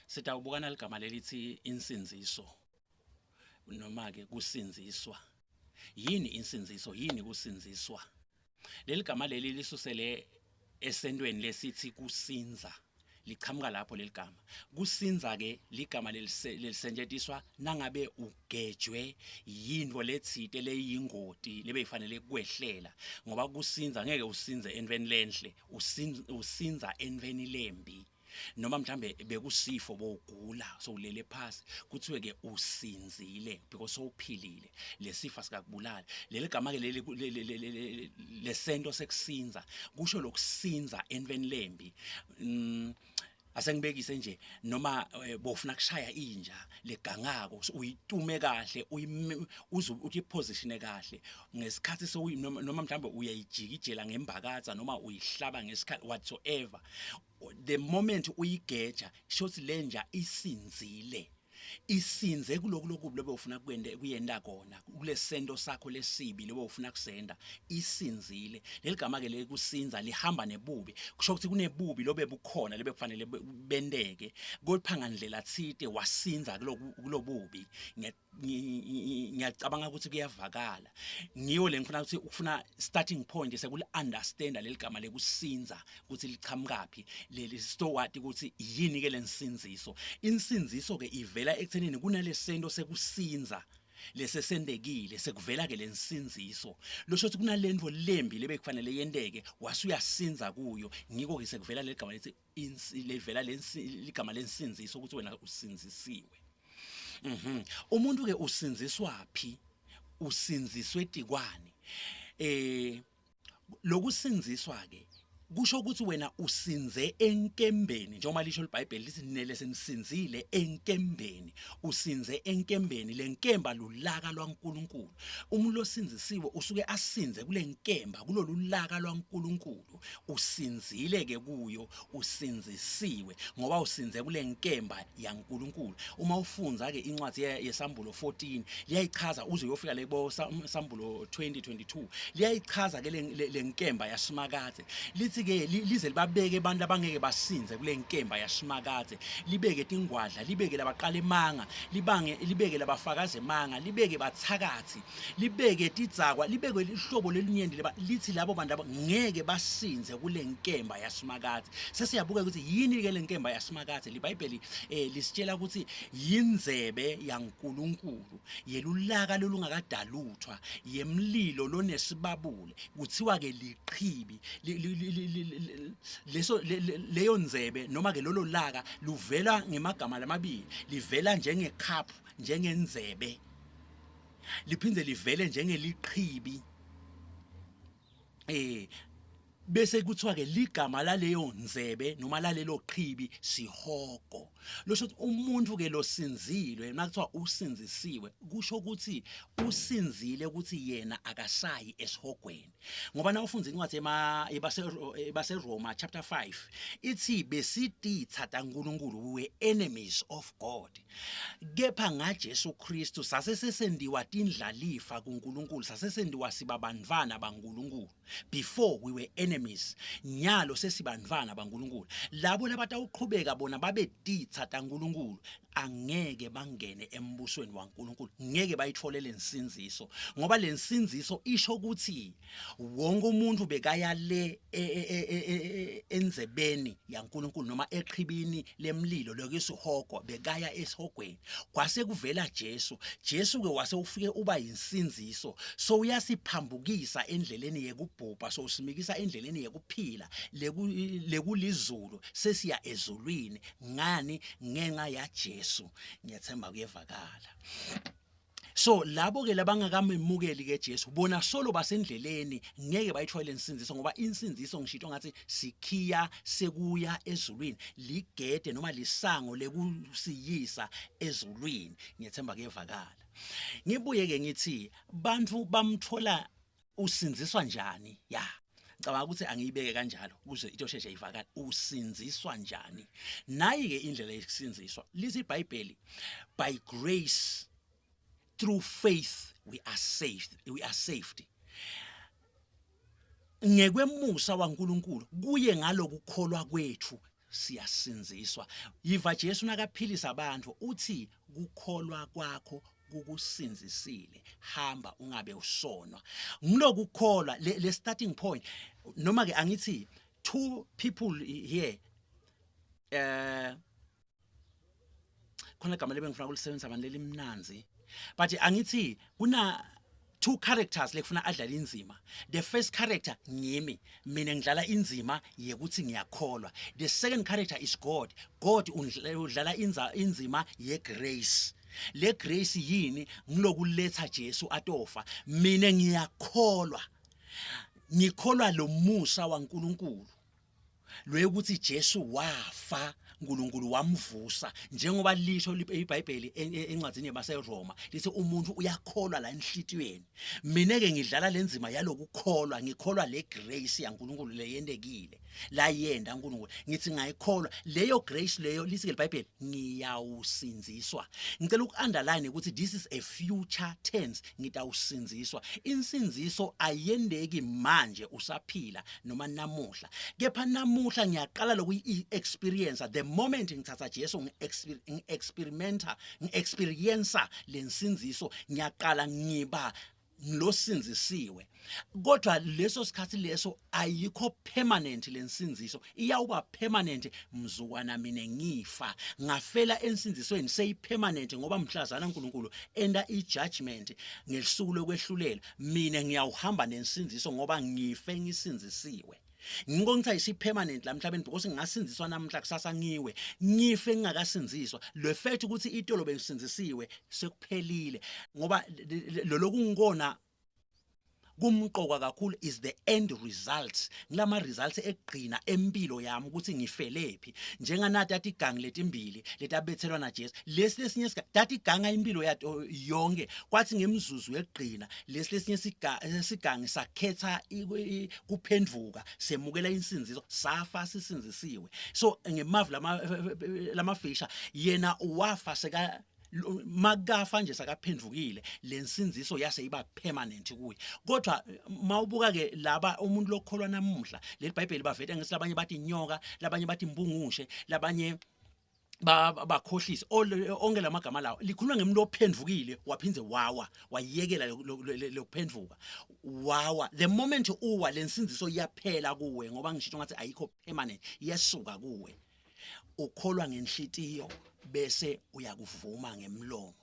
Sitawubukana ligama lelithi insindziso noma ke kusindziswa. Yini insindziso? Yini kusindziswa? Leli gama leli lisusele esentweni lesithi kusinza. Lichamuka lapho leli gama. Kusinza ke ligama lelisetshenziswa nangabe ugejwe yintfo letsite leyingoti lebeyifanele kwehlela ngoba kusinza ngeke usinze entweni lenhle, usinza entweni lembi. Noma mhlambe bekusifo bowugula sowulele phasi kuthiwe ke usinzile because sowuphilile lesifa sikakubulala. Leli gama ke leli lesento sekusinza kusho lokusinza entweni lembi. Asengibekise nje noma bofuna kushaya inja legangako uyitume kahle uze uthi position kahle ngesikhathi sokuyi noma mhlambe uyayijikijela ngembakatha noma uyihlaba ngesikhathi whatsoever, the moment uyigeja shothi lenja isinzile, isinze kuloku lokubi lobe ufuna kwende kuyenda kona kulesento sakho lesibi lobe ufuna kusenda, isinzile. Leli gama ke lekusinza lihamba nebubi, kusho ukuthi kunebubi lobe bukhona lebe kufanele benteke kodwa ngandlela thite wasinza kulobubi. Ngiyacabanga ukuthi kuyavakala. Ngiyo le ngifuna ukuthi ufuna starting point sekuli understand leli gama lekusinza ukuthi lichamukapi, leli sitowati ukuthi yini ke lensindziso. Insindziso ke ivela ekuthenini kunalesento sekusinza lesesendekile, sekuvela ke lensindziso losho ukuthi kunalento lembi lebekufanele yenteke wasuyasinza kuyo. Ngiko ke sekuvela legama lethi levela ligama lensindziso ukuthi wena usindzisiwe. Umuntu ke usindziswa phi? Usindziswe tikwani? Lokusindziswa ke kusho ukuthi wena usinze enkembeni, njengoba lisho iBhayibheli lithi nele senisinzile enkembeni. Usinze enkembeni, lenkemba lulaka lwaNkuluNkulu. Umuntu osindzisiwe usuke asinze kulenkemba, kulolulaka lwaNkuluNkulu. Usinzile ke kuyo, usindzisiwe ngoba usinze kulenkemba yaNkuluNkulu. Uma ufundza ke incwadi yeSambulo 14 liyayichaza uze uyofika lebo Sambulo 20:22, liyayichaza ke lenkemba yaSimakadze. Lithi ke lize libabeke abantu abangeke basinze kulenkemba yaSimakadze, libeke tingwadla, libeke labaqala emanga, libange libeke labafakaza emanga, libeke bathakathi, libeke tidzakwa, libeke lihlobo lelinyenti. Lithi labo bantu abo ngeke basinze kulenkemba yaSimakadze. Sesiyabuka ukuthi yini ke lenkemba yaSimakadze. LiBhayibheli lisitshela ukuthi yindzebe yaNkuluNkulu yelulaka lolungakadaluthwa, yemlilo lonesibabule, kuthiwa ke liqhibi. Leso leyo ndzebe noma ke lolo laka luvela ngemagama lamabili, livela njengecup, njengendzebe, liphinde livele njengeliqhibi. Bese kuthiwa ke ligama laleyo ndzebe noma lalelo qhibi sihogo. Losho ukuthi umuntu ke losinzilwe, nakuthiwa usinzisiwe, kusho ukuthi usinzile ukuthi yena akasayi esihogweni. Ngoba na ufunda incwadi ema ebase Roma chapter 5 ithi besititha taNkuluNkulu, we were enemies of God, kepha ngaJesu Kristu sase sesendiwa tindlalifa kuNkulunkulu, sase sendiwa sibabantwana baNkulunkulu. Before we were enemies, nyalo sesibantwana baNkulunkulu. Labo labatawuqhubeka bona babe titha taNkulunkulu angeke bangene embusweni waNkulunkulu, ngeke bayithole lensindziso, ngoba lensindziso isho ukuthi wonke umuntu bekaya le endzebeni yaNkulunkulu noma eqhibini lemlilo lokisihogo, bekaya esihogweni. Kwase kuvela Jesu. Jesu ke wase ufike uba yinsindziso, so uyasiphambukisa endleleni yekubhubha, so usimikisa endleleni yekuphila lekulizulu, sesiya ezulwini. Ngani? Ngenxa yaJesu. Ngiyethemba kuyevakala. So labo ke labangakamemukeli ke Jesu bona solo basendleleni, ngeke bayithole insindziso, ngoba insindziso ngishito ngathi sikhiya sekuya ezulwini, ligede noma lisango lekusiyisa ezulwini. Ngiyethemba kuyevakala. Ngibuye ke ngithi bantu bamthola usindziswa njani? Ya, ngicabanga ukuthi angiyibeke kanjalo ukuze itosheshe ivakale. Usindziswa njani? Nayi ke indlela yokusindziswa. Lithi iBhayibheli, by grace through faith we are saved, we are saved ngekwemusa waNkuluNkulu kuye ngalokukholwa kwethu. Siyasindziswa. Yiva Jesu nakaphilisa abantu uthi kukholwa kwakho kukusindzisile, hamba ungabe usonwa. Ngilokukholwa le, le starting point noma ke angithi two people here eh khona igama lebengifuna ukulisebenzisa manje lelimnanzi but angithi kuna two characters lekufuna adlale inzima. The first character ngimi, mina ngidlala inzima yekuthi ngiyakholwa. The second character is God. God udlala inzima ye grace. Le grace yini? Ngilokuletha Jesu atofa. Mina ngiyakholwa, ngikholwa lo musa waNkulunkulu lwekuthi Jesu wafa, uNkulunkulu wamvusa, njengoba lisho iBhayibheli encwadini yabaseRoma lithi umuntu uyakholwa la enhlitiyweni. Mina ke ngidlala lenzima yalokukholwa, ngikholwa le grace yaNkulunkulu leyentekile la yenda uNkulunkulu, ngithi ngayikholwa leyo grace leyo. Lithi ke iBhayibheli ngiyawusindziswa. Ngicela uku-underline ukuthi this is a future tense, ngitawusindziswa. Insindziso ayendeki manje usaphila noma namuhla, kepha namuhla ngiyaqala lokuyi-experience. The moment ngithatha Jesu ngi-experimenta, ngi-experience lensindziso, ngiyaqala ngiba ngilosindzisiwe. Kodwa leso sikhathi leso ayikho permanent lensindziso, iyawuba permanent mzukwana mina ngifa ngafela ensindzisweni, seyipermanent ngoba mhlazana uNkulunkulu enda ijudgment ngelisuku lokwehlulela, mina ngiyawuhamba nensindziso ngoba ngife ngisindzisiwe. Ngiko ngithi ayisi-permanent la emhlabeni because ngingasindziswa namuhla, kusasa ngiwe, ngife ngingakasindziswa. Le fact ukuthi itolo bengisindzisiwe sekuphelile, ngoba loloku ngikona kumqoka kakhulu is the end result, ngilama results ekugcina empilo yami ukuthi ngifelephi. Njenganati athi igangi letimbili letabethelwa na Jesu, lesi lesinye tati iganga impilo yato yonke, kwathi ngemzuzu yekugcina lesi lesinye sigangi sakhetha kuphenduka, semukela insindziso, safa sisindzisiwe. So ngemavi lamafisha yena wafa seka makafa nje sakaphendukile, lensindziso yase iba permanent kuye. Kodwa mawubuka ke laba umuntu lokholwa namuhla, leli Bhayibheli baveta ngethi labanye bathi inyoka, labanye bathi impungushe, labanye bakhohlise, onke lamagama lawo likhuluma ngemuntu ophendukile waphindze wawa, wayekela lokuphenduka, wawa. The moment uwa, lensindziso iyaphela kuwe, ngoba ngisho ngathi ayikho permanent, iyesuka kuwe. Ukholwa ngenhlitiyo bese uyakuvuma ngemlomo,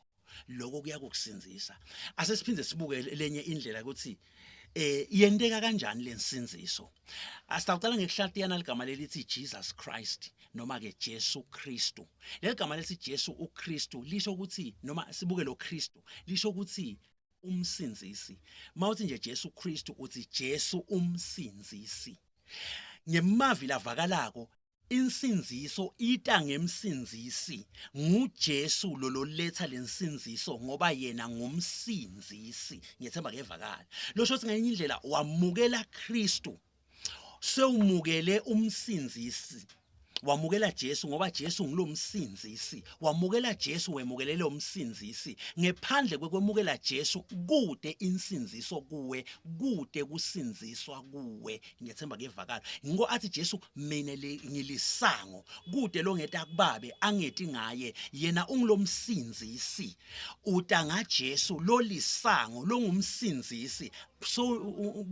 lokho kuyakukusindzisa. Asesiphinde sibuke lenye indlela ukuthi yenteka kanjani lensindziso. Asitawucala ngekuhlatiyana ligama lelithi Jesus Christ noma ke Jesu Kristu. Leli gama lelithi Jesu uKristu lisho ukuthi, noma sibuke lo Kristu, lisho ukuthi umsindzisi. Mawuthi nje Jesu Kristu uthi Jesu umsindzisi. Ngemavi lavakalako, insindziso ita ngemsindzisi, nguJesu lololetha lensindziso ngoba yena ngumsindzisi. Ngiyethemba kuyevakala. Losho ukuthi ngenye indlela wamukela Kristu, sewumukele umsindzisi, wamukela Jesu ngoba Jesu ngilomsindzisi. Wamukela Jesu, wemukele lo msindzisi. Ngephandle kwekwemukela Jesu kude insindziso kuwe, kude kusindziswa kuwe. Ngiyethemba kuyevakala. Ngiko athi Jesu mina ngilisango, kude longeta kubabe angeti ngaye, yena ungilomsindzisi. Uta ngaJesu lolisango longumsindzisi, so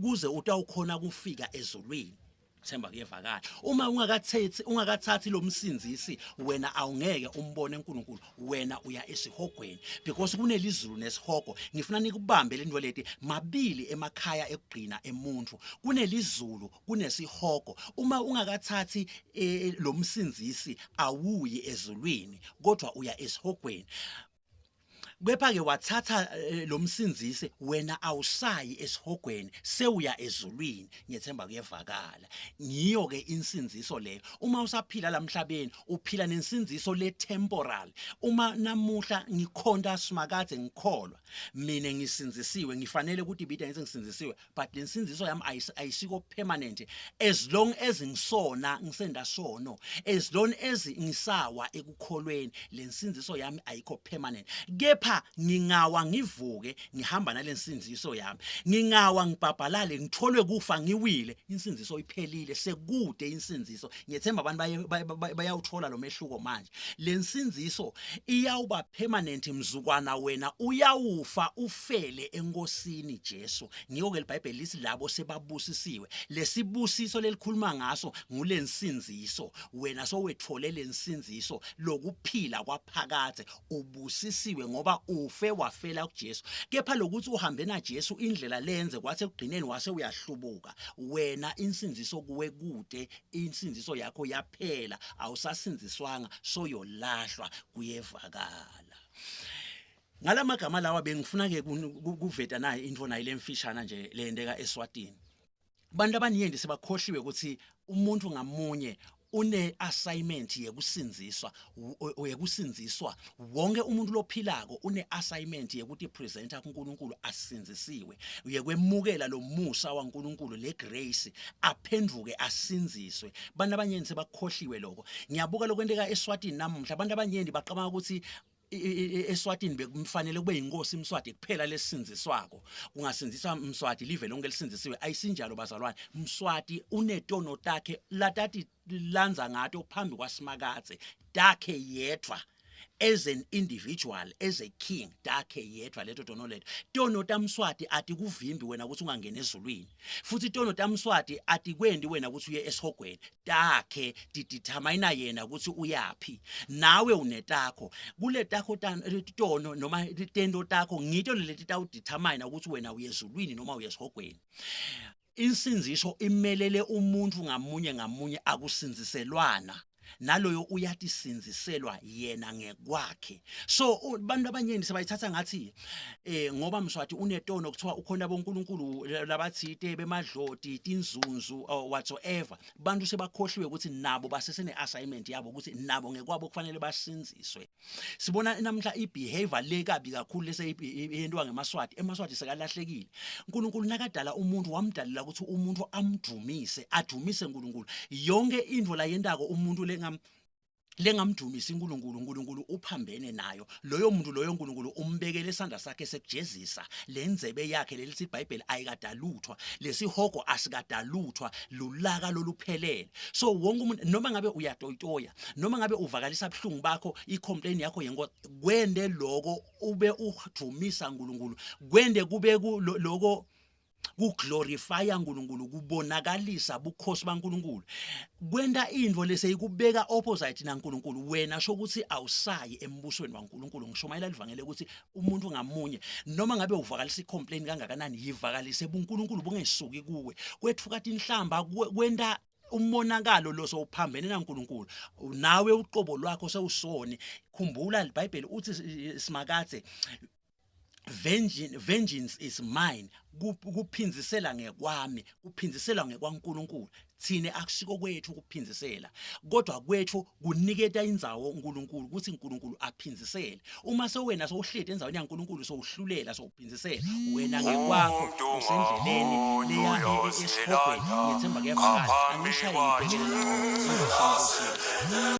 kuze utawukhona kufika ezulwini. Themba kuyevakala. Uma ungakathathi ungakathathi lo msindzisi, wena awungeke umbone uNkulunkulu, wena uya esihogweni because kunelizulu nesihogo. Ngifuna nikubambe lento leti mabili emakhaya ekugcina emuntu, kunelizulu kunesihogo. Uma ungakathathi lo msindzisi awuyi ezulwini kodwa uya esihogweni. Kepha ke wathatha lo msindzisi, wena awusayi esihogweni, sewuya ezulwini. Ngiyethemba kuyevakala. Ngiyo ke insindziso leyo. Uma usaphila lamhlabeni uphila nensindziso le temporal. Uma namuhla ngikhonta Simakadze ngikholwa mina ngisindzisiwe, ngifanele ukuthi ibida ngithi ngisindzisiwe, but lensindziso yami ayisiko permanent as long as ngisona, ngisenda sono, as long as ngisawa ekukholweni, lensindziso yami ayikho permanent. Kepha Kepha ngingawa ngivuke ngihamba nalensindziso yami. Ngingawa ngibhabhalale ngitholwe kufa ngiwile, insindziso iphelile, sekude insindziso. Ngiyethemba abantu bayawuthola lo mehluko manje. Lensindziso iyawuba permanent mzukwana wena uyawufa ufele enkosini Jesu. Ngiko ke liBhayibheli lithi labo sebabusisiwe. Lesibusiso lelikhuluma ngaso ngulensindziso. Wena sowetfole lensindziso lokuphila kwaphakadze ubusisiwe ngoba ufe wafela kuJesu. Kepha lokuthi uhambe naJesu indlela lenze kwathi ekugcineni wase uyahlubuka. Wena insindziso kuwe kude, insindziso yakho yaphela, awusasindziswanga soyolahlwa kuyevakala. Ngalamagama lawa bengifuna ke kuveta naye intfo naye lemfishana nje leyenteka eSwatini. Abantu abaningi sebakhohliwe ukuthi umuntu ngamunye une assignment yekusindziswa yekusindziswa wonke umuntu lophilako une assignment yekuti presenter kuNkulunkulu asindzisiwe yekwemukela lo musa waNkulunkulu le grace aphenduke asindziswe abantu abanyenti sebakhohliwe lokho ngiyabuka lokwenteka eSwatini namuhla abantu abanyenti baqabanga ukuthi eSwatini bekumfanele kube inkosi Mswati kuphela lesindziswako kungasindziswa Mswati live lonke lisindzisiwe ayisinjalo bazalwane Mswati unetono takhe latati landza ngato phambi kwaSimakadze takhe yedvwa as an individual as a king takhe yedvwa leto tono leto tono taMswati atikuvimbi wena ukuthi ungangena ezulwini futhi tono taMswati atikwendi wena ukuthi uye esihogweni takhe tidetermine yena ukuthi uyaphi nawe unetakho kuletakho tono noma tento takho ngito leti tawudetermine ukuthi wena uyezulwini noma uyesihogweni insindziso imelele umuntu ngamunye ngamunye akusindziselwana naloyo uyatisindziselwa yena ngekwakhe so abantu abaningi sebayithatha ngathi eh ngoba Mswati unetono kuthiwa ukhona boNkulunkulu labathite bemadloti tinzunzu or whatsoever bantu sebakhohliwe ukuthi nabo basesene assignment yabo ukuthi nabo ngekwabo kufanele basinziswe sibona namhla ibehavior le kabi kakhulu lese yentiwa ngemaSwati emaSwati sekalahlekile uNkulunkulu nakadala umuntu wamdalela ukuthi umuntu amdumise adumise uNkulunkulu yonke into la yentako umuntu lengam lengamdumisi uNkulunkulu uNkulunkulu uphambene nayo loyo muntu loyo uNkulunkulu umbekele isandla sakhe sekujezisa lenzebe yakhe lelithi iBhayibheli ayikadaluthwa lesihogo asikadaluthwa lulaka loluphelele so wonke umuntu noma ngabe uyatoyitoya noma ngabe uvakalisa buhlungu bakho icomplain yakho yenkosi kwende lokho ube udumisa uNkulunkulu kwende kube lokho kuglorifya uNkulunkulu kubonakalisa bukhosi baNkulunkulu kwenta intfo leseyikubeka opposite naNkulunkulu wena sho ukuthi awusayi embusweni waNkulunkulu ngishumayela livangele ukuthi umuntu ngamunye noma ngabe uvakalisa icomplain kangakanani yivakalise buNkulunkulu bungesuki kuwe kwethuka tinhlamba kwenta umonakalo lo sowuphambene naNkulunkulu nawe uqobo lwakho sewusoni khumbula iBhayibheli uthi simakathe vengeance vengeance is mine kuphindzisela ngekwami kuphindziselwa ngekwaNkulunkulu thine akusiko kwethu ukuphindzisela kodwa kwethu kuniketa indzawo uNkulunkulu ukuthi uNkulunkulu aphindzisele uma sewena sowuhleti endaweni yaNkulunkulu sowuhlulela sowuphindzisela wena ngekwakho usendleleni leya esihogweni ngiyethemba kuyevakala angishaye ngibhekele lapho.